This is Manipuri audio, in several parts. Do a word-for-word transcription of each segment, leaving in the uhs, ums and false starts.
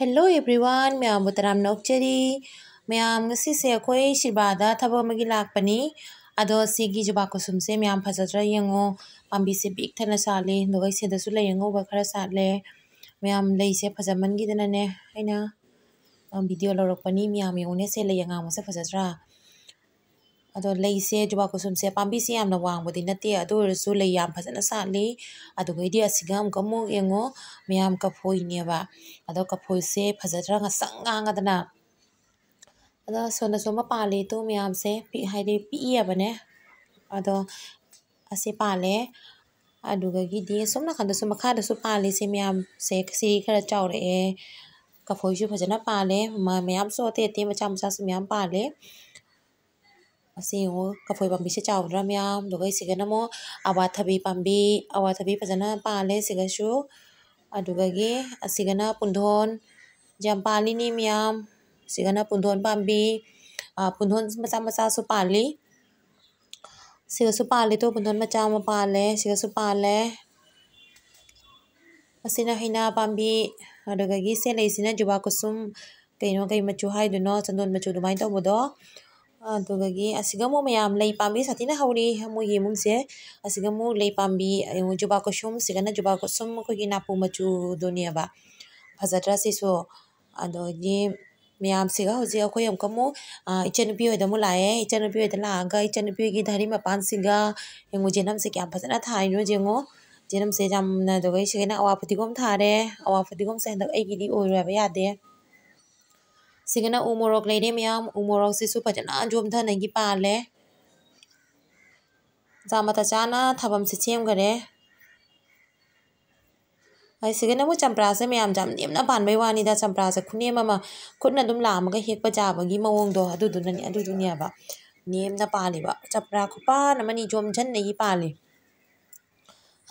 Hello everyone, ꯃꯌꯥꯝꯕꯨ ꯇꯔꯥꯝꯅ ꯑꯣꯛꯆꯔꯤ꯫ ꯃꯌꯥꯝ, ꯉꯁꯤꯁꯦ ꯑꯩꯈꯣꯏ ꯁꯤꯕꯥꯗ ꯊꯕꯛ ꯑꯃꯒꯤ ꯂꯥꯛꯄꯅꯤ꯫ ꯑꯗꯣ ꯁꯤꯒꯤ ꯖꯨꯕꯥ ꯀꯨꯁꯨꯝꯁꯦ ꯃꯌꯥꯝ ꯐꯖꯗ꯭ꯔꯥ ꯌꯦꯡꯉꯣ꯫ ꯄꯥꯝꯕꯤꯁꯦ ꯄꯤꯛ ꯊꯟꯅ ꯁꯥꯠꯂꯤ, ꯑꯗꯨꯒ ꯁꯤꯗꯁꯨ ꯂꯩ ꯑꯉꯧꯕ ꯈꯔ ꯁꯥꯠꯂꯦ꯫ ꯃꯌꯥꯝ, ꯂꯩꯁꯦ ꯐꯖꯃꯟꯈꯤꯗꯅꯅꯦ ꯑꯩꯅ, ꯑ, video ꯂꯧꯔꯛꯄꯅꯤ꯫ ꯃꯌꯥꯝ ꯌꯦꯡꯉꯨꯅꯦ, ꯁꯦ ꯂꯩ ꯑꯉꯥꯡꯕꯁꯦ ꯐꯖꯗ꯭ꯔꯥ? ꯑꯗꯣ ꯂꯩꯁꯦ, ꯖꯨꯕꯥ ꯀꯨꯁꯨꯝꯁꯦ ꯄꯥꯝꯕꯤꯁꯦ ꯌꯥꯝꯅ ꯋꯥꯡꯕꯗꯤ ꯅꯠꯇꯦ, ꯑꯗꯨ ꯑꯣꯏꯔꯁꯨ ꯂꯩ ꯌꯥꯝ ꯐꯖꯅ ꯁꯥꯠꯂꯤ꯫ ꯑꯗꯨꯒꯩꯗꯤ ꯑꯁꯤꯒ ꯑꯃꯨꯛꯀ ꯑꯃꯨꯛ ꯌꯦꯡꯉꯣ, ꯃꯌꯥꯝ ꯀꯐꯣꯏꯅꯦꯕ꯫ ꯑꯗꯣ ꯀꯐꯣꯏꯁꯦ ꯐꯖꯗ꯭ꯔꯥ, ꯉꯁꯪ ꯉꯥꯡꯉꯗꯅ꯫ ꯑꯗꯣ ꯁꯣꯝꯗꯁꯨ ꯑꯃ ꯄꯥꯜꯂꯤ ꯇꯨ ꯃꯌꯥꯝꯁꯦ, ꯄꯤꯛ-, ꯍꯥꯏꯗꯤ ꯄꯤꯛꯏꯕꯅꯦ꯫ ꯑꯗꯣ ꯑꯁꯤ ꯄꯥꯜꯂꯦ꯫ ꯑꯗꯨꯗꯒꯤꯗꯤ ꯑꯁꯣꯝ ꯅꯥꯀꯟꯗꯁꯨ, ꯃꯈꯥꯗꯁꯨ ꯄꯥꯜꯂꯤꯁꯦ ꯃꯌꯥꯝꯁꯦ, ꯁꯤ ꯈꯔ ꯆꯥꯎꯔꯛꯑꯦ꯫ ꯀꯐꯣꯏꯁꯨ ꯐꯖꯅ ꯄꯥꯜꯂꯦ꯫ ꯃ-, ꯃꯌꯥꯝꯁꯨ ꯑꯇꯩ ꯑꯇꯩ ꯃꯆꯥ ꯃꯆꯥꯁꯨ ꯃꯌꯥꯝ ꯄꯥꯜꯂꯦ꯫ ꯑꯁꯤ ꯌꯦꯡꯉꯨ, ꯀꯐꯣꯏ ꯄꯥꯝꯕꯤꯁꯦ ꯆꯥꯎꯗ꯭ꯔꯥ ꯃꯌꯥꯝ? ꯑꯗꯨꯒ ꯁꯤꯒꯅ ꯑꯃꯨꯛ ꯑꯋꯥꯊꯕꯤ ꯄꯥꯝꯕꯤ, ꯑꯋꯥꯊꯕꯤ ꯐꯖꯅ ꯄꯥꯜꯂꯦ ꯁꯤꯒꯁꯨ꯫ ꯑꯗꯨꯗꯒꯤ ꯑꯁꯤꯒꯅ ꯄꯨꯡꯗꯣꯟ, ꯌꯥꯝ ꯄꯥꯜꯂꯤꯅꯤ ꯃꯌꯥꯝ꯫ ꯁꯤꯒꯅ ꯄꯨꯡꯗꯣꯟ ꯄꯥꯝꯕꯤ, ꯑ, ꯄꯨꯡꯗꯣꯟ ꯃꯆꯥ ꯃꯆꯥꯁꯨ ꯄꯥꯜꯂꯤ꯫ ꯁꯤꯒꯁꯨ ꯄꯥꯜꯂꯤ ꯇꯣ, ꯄꯨꯡꯗꯣꯟ ꯃꯆꯥ ꯑꯃ ꯄꯥꯜꯂꯦ, ꯁꯤꯒꯁꯨ ꯄꯥꯜꯂꯦ꯫ ꯑꯁꯤꯅ ꯍꯩꯅꯥ ꯄꯥꯝꯕꯤ, ꯑꯗꯨꯗꯒꯤ ꯁꯦ ꯂꯩꯁꯤꯅ ꯖꯨꯕꯥ ꯀꯨꯁꯨꯝ, ꯀꯩꯅꯣ, ꯀꯩ ꯃꯆꯨ ꯍꯥꯏꯗꯣꯏꯅꯣ, ꯆꯟꯗꯣꯟ ꯃꯆꯨ ꯑꯗꯨꯃꯥꯏꯅ ꯇꯧꯕꯗꯣ꯫ ꯑꯗꯨꯗꯒꯤ ꯑꯁꯤꯒ ꯑꯃꯨꯛ ꯃꯌꯥꯝ ꯂꯩ ꯄꯥꯝꯕꯤ ꯁꯥꯊꯤꯅ ꯍꯧꯔꯤ ꯃꯣꯏꯒꯤ ꯏꯃꯨꯡꯁꯦ꯫ ꯑꯁꯤꯒ ꯑꯃꯨꯛ ꯂꯩ ꯄꯥꯝꯕꯤ, ꯑ, ꯖꯨꯕꯥ ꯀꯨꯁꯨꯝ, ꯁꯤꯒꯅ ꯖꯨꯕꯥ ꯀꯨꯁꯨꯝ ꯑꯩꯈꯣꯏꯒꯤ ꯅꯥꯄꯨ ꯃꯆꯨꯗꯨꯅꯦꯕ꯫ ꯐꯖꯗ꯭ꯔꯥ ꯁꯤꯁꯨ? ꯑꯗꯒꯤ ꯃꯌꯥꯝꯁꯤꯒ ꯍꯧꯖꯤꯛ ꯑꯩꯈꯣꯏ ꯑꯃꯨꯛꯀ ꯑꯃꯨꯛ, ꯑ, ꯏꯆꯟꯅꯨꯄꯤ ꯍꯣꯏꯗ ꯑꯃꯨꯛ ꯂꯥꯛꯑꯦ꯫ ꯏꯆꯟꯅꯨꯄꯤ ꯍꯣꯏꯗ ꯂꯥꯛꯑꯒ ꯏꯆꯟꯅꯨꯄꯤ ꯍꯣꯏꯒꯤ ꯙꯔꯤ ꯃꯄꯥꯟꯁꯤꯒ ꯌꯦꯡꯉꯨ, ꯖꯦꯅꯝꯁꯦ ꯀꯌꯥꯝ ꯐꯖꯅ ꯊꯥꯏꯅꯣ ꯌꯦꯡꯉꯣ꯫ ꯖꯦꯅꯝꯁꯦ ꯌꯥꯝꯅ, ꯑꯗꯨꯒ ꯁꯤꯒꯅ ꯑꯋꯥ ꯐꯗꯤꯒꯣꯝ ꯊꯥꯔꯦ꯫ ꯑꯋꯥ ꯐꯗꯤꯒꯣꯝꯁꯦ ꯍꯟꯗꯛ ꯑꯩꯒꯤꯗꯤ ꯑꯣꯏꯔꯣꯏ ꯍꯥꯏꯕ ꯌꯥꯗꯦ꯫ ꯁꯤꯒꯅ ꯎ ꯃꯣꯔꯣꯛ ꯂꯩꯔꯦ ꯃꯌꯥꯝ꯫ ꯎ ꯃꯣꯔꯣꯛꯁꯤꯁꯨ ꯐꯖꯅ ꯌꯣꯝꯊꯅꯒꯤ ꯄꯥꯜꯂꯦ꯫ ꯆꯥ ꯃꯇꯝ ꯆꯥꯅ ꯊꯥꯐꯝꯁꯦ ꯁꯦꯝꯈꯔꯦ꯫ ꯑꯩ ꯁꯤꯒꯅ ꯑꯃꯨꯛ ꯆꯝꯄ꯭ꯔꯥꯁꯦ ꯃꯌꯥꯝ ꯌꯥꯝ ꯅꯦꯝꯅ ꯄꯥꯟꯕꯩ ꯋꯥꯅꯤꯗ, ꯆꯝꯄ꯭ꯔꯥꯁꯦ ꯈꯨꯅꯦꯝ ꯑꯃ, ꯈꯨꯠꯅ ꯑꯗꯨꯝ ꯂꯥꯝꯃꯒ ꯍꯦꯛꯄ ꯌꯥꯕꯒꯤ ꯃꯑꯣꯡꯗꯣ, ꯑꯗꯨꯗꯨꯅꯅꯦ, ꯑꯗꯨꯗꯨꯅꯦꯕ꯫ ꯅꯦꯝꯅ ꯄꯥꯜꯂꯤꯕ ꯆꯝꯄ꯭ꯔꯥ ꯈꯨꯄꯥꯟ ꯑꯃꯅꯤ ꯌꯣꯝꯁꯤꯟꯅꯒꯤ ꯄꯥꯜꯂꯤ꯫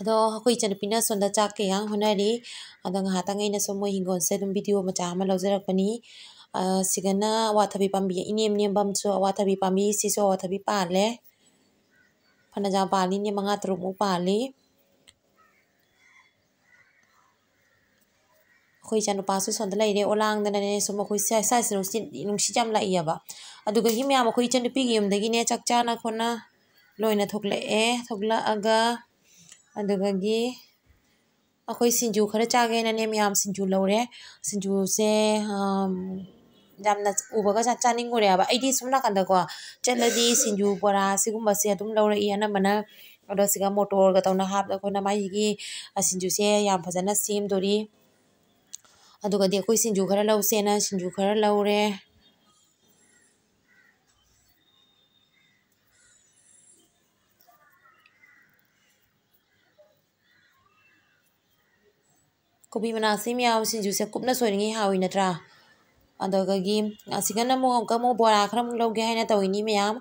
ꯑꯗꯣ ꯑꯩꯈꯣꯏ ꯏꯆꯟꯅꯨꯄꯤꯅ ꯁꯣꯝꯗ ꯆꯥꯛ ꯀꯩꯌꯥꯡ ꯍꯣꯠꯅꯔꯤ꯫ ꯑꯗꯣ ꯉꯥꯏꯍꯥꯛꯇꯪ ꯑꯩꯅ ꯁꯨꯝ ꯃꯣꯏ ꯍꯤꯡꯒꯣꯜꯁꯦ ꯑꯗꯨꯝ video ꯃꯆꯥ ꯑꯃ ꯂꯧꯖꯔꯛꯄꯅꯤ꯫ ꯑ, ꯁꯤꯒꯅ ꯑꯋꯥꯊꯕꯤ ꯄꯥꯝꯕꯤ ꯏꯅꯦꯝ ꯅꯦꯝꯕ ꯑꯃꯁꯨ, ꯑꯋꯥꯊꯕꯤ ꯄꯥꯝꯕꯤ ꯁꯤꯁꯨ ꯑꯋꯥꯊꯕꯤ ꯄꯥꯜꯂꯦ꯫ ꯐꯅꯌꯥꯝ ꯄꯥꯜꯂꯤꯅꯦ, ꯃꯉꯥ ꯇꯔꯨꯛꯃꯨꯛ ꯄꯥꯜꯂꯤ꯫ ꯑꯩꯈꯣꯏ ꯏꯆꯥꯅꯨꯄꯥꯁꯨ ꯁꯣꯝꯗ ꯂꯩꯔꯦ, ꯑꯣꯂꯥꯡꯗꯅꯅꯦ ꯁꯨꯝ ꯑꯩꯈꯣꯏ ꯁ꯭ꯋꯥꯏ-, ꯁ꯭ꯋꯥꯏꯁꯦ ꯅꯨꯡꯁꯤꯠ, ꯅꯨꯡꯁꯤꯠ ꯌꯥꯝ ꯂꯥꯛꯏꯑꯕ꯫ ꯑꯗꯨꯗꯒꯤ ꯃꯌꯥꯝ ꯑꯩꯈꯣꯏ ꯏꯆꯟꯅꯨꯄꯤꯒꯤ ꯌꯨꯝꯗꯒꯤꯅꯦ ꯆꯥꯛ ꯆꯥꯅ ꯈꯣꯠꯅ ꯂꯣꯏꯅ ꯊꯣꯛꯂꯛꯑꯦ꯫ ꯊꯣꯛꯂꯛꯑꯒ ꯑꯗꯨꯗꯒꯤ ꯑꯩꯈꯣꯏ ꯁꯤꯡꯖꯨ ꯈꯔ ꯆꯥꯒꯦꯅꯅꯦ ꯃꯌꯥꯝ ꯁꯤꯡꯖꯨ ꯂꯧꯔꯦ꯫ ꯁꯤꯡꯖꯨꯁꯦ, ꯑꯝ, ꯌꯥꯝꯅ ꯎꯕꯒ ꯆꯥ-, ꯆꯥꯅꯤꯡꯉꯨꯔꯦꯕ꯫ ꯑꯩꯗꯤ ꯁꯨꯝ ꯅꯥꯀꯟꯗꯀꯣ ꯆꯠꯂꯗꯤ ꯁꯤꯡꯖꯨ ꯕꯣꯔꯥ ꯁꯤꯒꯨꯝꯕꯁꯦ ꯑꯗꯨꯝ ꯂꯧꯔꯛꯏ ꯑꯅꯝꯕꯅ꯫ ꯑꯗꯣ ꯁꯤꯒ ꯃꯣꯇꯣꯔꯒ ꯇꯧꯅ ꯍꯥꯞ-, ꯑꯩꯈꯣꯏꯅ ꯃꯥꯒꯤ, ꯑ, ꯁꯤꯡꯖꯨꯁꯦ ꯌꯥꯝ ꯐꯖꯅ ꯁꯦꯝꯗꯣꯔꯤ꯫ ꯑꯗꯨꯒꯗꯤ ꯑꯩꯈꯣꯏ ꯁꯤꯡꯖꯨ ꯈꯔ ꯂꯧꯁꯦꯅ ꯁꯤꯡꯖꯨ ꯈꯔ ꯂꯧꯔꯦ꯫ ꯀꯣꯕꯤ ꯃꯅꯥꯁꯤ ꯃꯌꯥꯝ ꯁꯤꯡꯖꯨꯁꯦ ꯀꯨꯞꯅ ꯁꯣꯏꯔꯤꯉꯩ ꯍꯥꯎꯏ ꯅꯠꯇ꯭ꯔꯥ? ꯑꯗꯨꯗꯒꯤ ꯑꯁꯤꯒꯅ ꯑꯃꯨꯛ ꯑꯃꯨꯛꯀ ꯑꯃꯨꯛ ꯕꯣꯔꯥ ꯈꯔ ꯑꯃꯨꯛ ꯂꯧꯒꯦ ꯍꯥꯏꯅ ꯇꯧꯔꯤꯅꯤ ꯃꯌꯥꯝ꯫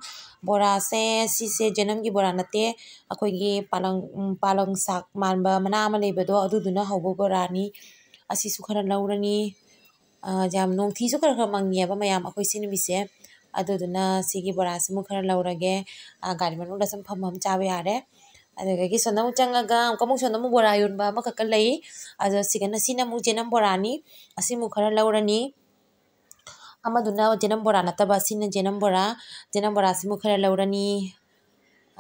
ꯕꯣꯔꯥꯁꯦ ꯁꯤꯁꯦ ꯖꯦꯅꯝꯒꯤ ꯕꯣꯔꯥ ꯅꯠꯇꯦ, ꯑꯩꯈꯣꯏꯒꯤ ꯄꯥꯂꯪ-, ꯎꯝ, ꯄꯥꯂꯪ ꯁꯥꯛ ꯃꯥꯟꯕ ꯃꯅꯥ ꯑꯃ ꯂꯩꯕꯗꯣ, ꯑꯗꯨꯗꯨꯅ ꯍꯧꯕ ꯕꯣꯔꯥꯅꯤ꯫ ꯑꯁꯤꯁꯨ ꯈꯔ ꯂꯧꯔꯅꯤ꯫ ꯑ, ꯌꯥꯝ ꯅꯣꯡꯊꯤꯁꯨ ꯈꯔ ꯈꯔ ꯃꯪꯉꯦꯕ ꯃꯌꯥꯝ ꯑꯩꯈꯣꯏ ꯁꯤ ꯅꯨꯃꯤꯠꯁꯦ꯫ ꯑꯗꯨꯗꯨꯅ ꯁꯤꯒꯤ ꯕꯣꯔꯥꯁꯤꯃꯨꯛ ꯈꯔ ꯂꯧꯔꯒꯦ꯫ ꯑ, ꯒꯥꯔꯤ ꯃꯅꯨꯡꯗ ꯁꯨꯝ ꯐꯝ ꯐꯝ ꯆꯥꯕ ꯌꯥꯔꯦ꯫ ꯑꯗꯨꯗꯒꯤ ꯁꯣꯝꯗ ꯑꯃꯨꯛ ꯆꯪꯉꯒ ꯑꯃꯨꯛꯀ ꯑꯃꯨꯛ ꯁꯣꯝꯗ ꯑꯃꯨꯛ ꯕꯣꯔꯥ ꯌꯣꯟꯕ ꯑꯃꯈꯛꯀ ꯂꯩ꯫ ꯑꯗꯣ ꯁꯤꯒꯅ, ꯁꯤꯅ ꯑꯃꯨꯛ ꯖꯦꯅꯝ ꯕꯣꯔꯥꯅꯤ꯫ ꯑꯁꯤꯃꯨꯛ ꯈꯔ ꯂꯧꯔꯅꯤ꯫ ꯑꯃꯗꯨꯅ ꯖꯦꯅꯝ ꯕꯣꯔꯥ ꯅꯠꯇꯕ, ꯁꯤꯅ ꯖꯦꯅꯝ ꯕꯣꯔꯥ꯫ ꯖꯦꯅꯝ ꯕꯣꯔꯥꯁꯤꯃꯨꯛ ꯈꯔ ꯂꯧꯔꯅꯤ꯫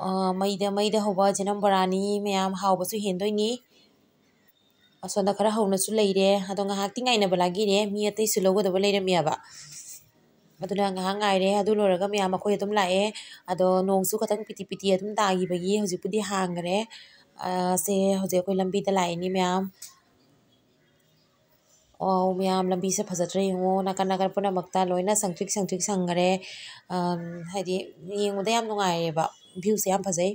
ꯑ, ꯃꯩꯗ, ꯃꯩꯗ ꯍꯧꯕ ꯖꯦꯅꯝ ꯕꯣꯔꯥꯅꯤ ꯃꯌꯥꯝ, ꯍꯥꯎꯕꯁꯨ ꯍꯦꯟꯗꯣꯏꯅꯤ꯫ ꯑꯁꯣꯝꯗ ꯈꯔ ꯍꯧꯅꯁꯨ ꯂꯩꯔꯦ꯫ ꯑꯗꯣ ꯉꯥꯏꯍꯥꯛꯇꯤ ꯉꯥꯏꯅꯕ ꯂꯥꯒꯤꯔꯦ, ꯃꯤ ꯑꯇꯩꯁꯨ ꯂꯧꯒꯗꯕ ꯂꯩꯔꯝꯃꯦꯕ꯫ ꯑꯗꯨꯅ ꯉꯥꯏꯍꯥꯛ ꯉꯥꯏꯔꯦ꯫ ꯑꯗꯨ ꯂꯣꯏꯔꯒ ꯃꯌꯥꯝ ꯑꯩꯈꯣꯏ ꯑꯗꯨꯝ ꯂꯥꯛꯑꯦ꯫ ꯑꯗꯣ ꯅꯣꯡꯁꯨ ꯈꯤꯇꯪ ꯄꯤꯇꯤ ꯄꯤꯇꯤ ꯑꯗꯨꯝ ꯇꯥꯈꯤꯕꯒꯤ ꯍꯧꯖꯤꯛꯄꯨꯗꯤ ꯍꯥꯡꯈ꯭ꯔꯦ꯫ ꯑ, ꯁꯦ ꯍꯧꯖꯤꯛ ꯑꯩꯈꯣꯏ ꯂꯝꯕꯤꯗ ꯂꯥꯛꯏꯅꯤ ꯃꯌꯥꯝ꯫ ꯋꯥꯎ, ꯃꯌꯥꯝ ꯂꯝꯕꯤꯁꯦ ꯐꯖꯗ꯭ꯔꯥ ꯌꯦꯡꯉꯣ꯫ ꯅꯥꯀꯟ ꯅꯥꯀꯟ ꯄꯨꯝꯅꯃꯛꯇ ꯂꯣꯏꯅ ꯁꯪꯇ꯭ꯔꯤꯛ ꯁꯪꯇ꯭ꯔꯤꯛ ꯁꯪꯈꯔꯦ꯫ ꯑꯝ, ꯍꯥꯏꯗꯤ ꯌꯦꯡꯕꯗ ꯌꯥꯝ ꯅꯨꯡꯉꯥꯏꯔꯦꯕ꯫ Viewꯁꯦ ꯌꯥꯝ ꯐꯖꯩ꯫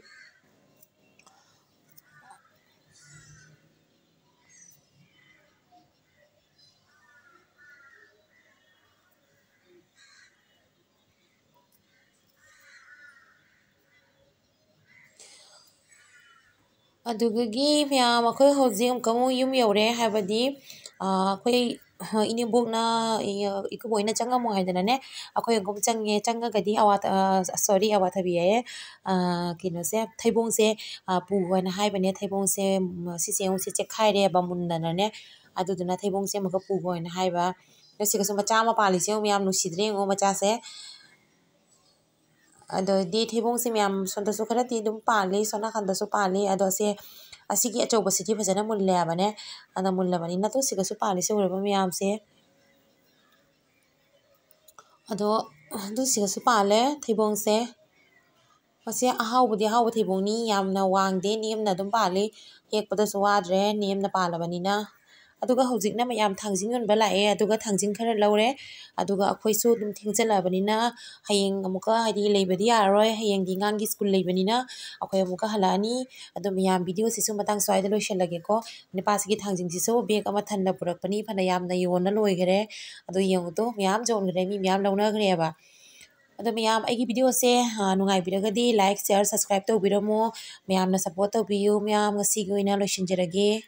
ꯑꯗꯨꯗꯒꯤ ꯃꯌꯥꯝ ꯑꯩꯈꯣꯏ ꯍꯧꯖꯤꯛ ꯑꯃꯨꯛꯀ ꯑꯃꯨꯛ ꯌꯨꯝ ꯌꯧꯔꯦ, ꯍꯥꯏꯕꯗꯤ, ꯑ, ꯑꯩꯈꯣꯏ, ꯑ, ꯏꯅꯦꯝꯕꯣꯛꯅ, ꯏ-, ꯏꯀꯨꯕꯣꯛꯅ ꯆꯪꯉꯝꯃꯣ ꯍꯥꯏꯗꯅꯅꯦ, ꯑꯩꯈꯣꯏ ꯑꯃꯨꯛ ꯆꯪꯉꯦ꯫ ꯆꯪꯉꯒꯗꯤ ꯑꯋꯥꯊ-, ꯑ, sorry, ꯑꯋꯥꯊꯕꯤ ꯍꯥꯏꯌꯦ, ꯑ, ꯀꯩꯅꯣꯁꯦ, ꯊꯩꯕꯣꯡꯁꯦ, ꯑ, ꯄꯨ ꯍꯥꯏꯅ ꯍꯥꯏꯕꯅꯦ꯫ ꯊꯩꯕꯣꯡꯁꯦ, ꯎꯝ, ꯁꯤꯁꯦ ꯑꯃꯨꯛꯁꯦ ꯆꯦꯛꯈꯥꯏꯔꯦꯕ ꯃꯨꯟꯗꯅꯅꯦ꯫ ꯑꯗꯨꯗꯨꯅ ꯊꯩꯕꯣꯡꯁꯦ ꯑꯃꯨꯛꯀ ꯄꯨꯈꯣꯅ ꯍꯥꯏꯕ꯫ ꯑꯗꯣ ꯁꯤꯒꯁꯨ ꯃꯆꯥ ꯑꯃ ꯄꯥꯜꯂꯤꯁꯦ ꯌꯦꯡꯉꯨ ꯃꯌꯥꯝ, ꯅꯨꯡꯁꯤꯗ꯭ꯔꯦ ꯌꯦꯡꯉꯨ ꯃꯆꯥꯁꯦ꯫ ꯑꯗꯨꯗꯤ ꯊꯩꯕꯣꯡꯁꯦ ꯃꯌꯥꯝ ꯁꯣꯝꯗꯁꯨ ꯈꯔꯗꯤ ꯑꯗꯨꯝ ꯄꯥꯜꯂꯤ, ꯁꯣꯝ ꯅꯥꯀꯟꯗꯁꯨ ꯄꯥꯜꯂꯤ꯫ ꯑꯗꯣ ꯑꯁꯦ, ꯑꯁꯤꯒꯤ ꯑꯆꯧꯕꯁꯤꯗꯤ ꯐꯖꯅ ꯃꯨꯜꯂꯦ ꯍꯥꯏꯕꯅꯦ꯫ ꯑꯗ ꯃꯨꯜꯂꯕꯅꯤꯅ ꯇꯨ ꯁꯤꯒꯁꯨ ꯄꯥꯜꯂꯤꯁꯦ ꯎꯔꯕ ꯃꯌꯥꯝꯁꯦ꯫ ꯑꯗꯣ ꯑꯗꯨ ꯁꯤꯒꯁꯨ ꯄꯥꯜꯂꯦ ꯊꯩꯕꯣꯡꯁꯦ꯫ ꯃꯁꯤ ꯑꯍꯥꯎꯕꯗꯤ ꯑꯍꯥꯎꯕ ꯊꯩꯕꯣꯡꯅꯤ, ꯌꯥꯝꯅ ꯋꯥꯡꯗꯦ, ꯅꯦꯝꯅ ꯑꯗꯨꯝ ꯄꯥꯜꯂꯤ꯫ ꯍꯦꯛꯄꯗꯁꯨ ꯋꯥꯗ꯭ꯔꯦ, ꯅꯦꯝꯅ ꯄꯥꯜꯂꯕꯅꯤꯅ꯫ ꯑꯗꯨꯒ ꯍꯧꯖꯤꯛꯅ ꯃꯌꯥꯝ ꯊꯥꯡꯖꯤꯡ ꯌꯣꯟꯕ ꯂꯥꯛꯑꯦ, ꯑꯗꯨꯒ ꯊꯥꯡꯖꯤꯡ ꯈꯔ ꯂꯧꯔꯦ꯫ ꯑꯗꯨꯒ ꯑꯩꯈꯣꯏꯁꯨ ꯑꯗꯨꯝ ꯊꯦꯡꯖꯤꯜꯂꯛꯑꯕꯅꯤꯅ ꯍꯌꯦꯡ ꯑꯃꯨꯛꯀ, ꯍꯥꯏꯗꯤ, ꯂꯩꯕꯗꯤ ꯌꯥꯔꯔꯣꯏ, ꯍꯌꯦꯡꯗꯤ ꯑꯉꯥꯡꯒꯤ ꯁ꯭ꯀꯨꯜ ꯂꯩꯕꯅꯤꯅ ꯑꯩꯈꯣꯏ ꯑꯃꯨꯛꯀ ꯍꯜꯂꯛꯑꯅꯤ꯫ ꯑꯗꯣ ꯃꯌꯥꯝ, ꯚꯤꯗꯤꯑꯣꯁꯤꯁꯨ ꯃꯇꯥꯡ ꯁ꯭ꯋꯥꯏꯗ ꯂꯣꯏꯁꯤꯜꯂꯒꯦꯀꯣ꯫ ꯅꯨꯄꯥꯁꯤꯒꯤ ꯊꯥꯡꯖꯤꯡꯁꯤꯁꯨ ꯕꯦꯒ ꯑꯃ ꯊꯟꯅ ꯄꯨꯔꯛꯄꯅꯤ, ꯐꯅ ꯌꯥꯝꯅ ꯌꯣꯟꯅ ꯂꯣꯏꯈꯔꯦ꯫ ꯑꯗꯣ ꯌꯦꯡꯉꯨ ꯇꯨ, ꯃꯌꯥꯝ ꯌꯣꯟꯈ꯭ꯔꯦ, ꯃꯤ ꯃꯌꯥꯝ ꯂꯧꯅꯈ꯭ꯔꯦꯕ꯫ ꯑꯗꯣ ꯃꯌꯥꯝ, ꯑꯩꯒꯤ ꯚꯤꯗꯤꯑꯣꯁꯦ, ꯑ, ꯅꯨꯡꯉꯥꯏꯕꯤꯔꯒꯗꯤ like, share, subscribe ꯇꯧꯕꯤꯔꯝꯃꯣ꯫ ꯃꯌꯥꯝꯅ support ꯇꯧꯕꯤꯌꯨ꯫ ꯃꯌꯥꯝ, ꯉꯁꯤꯒꯤ ꯑꯣꯏꯅ ꯂꯣꯏꯁꯤꯟꯖꯔꯒꯦ꯫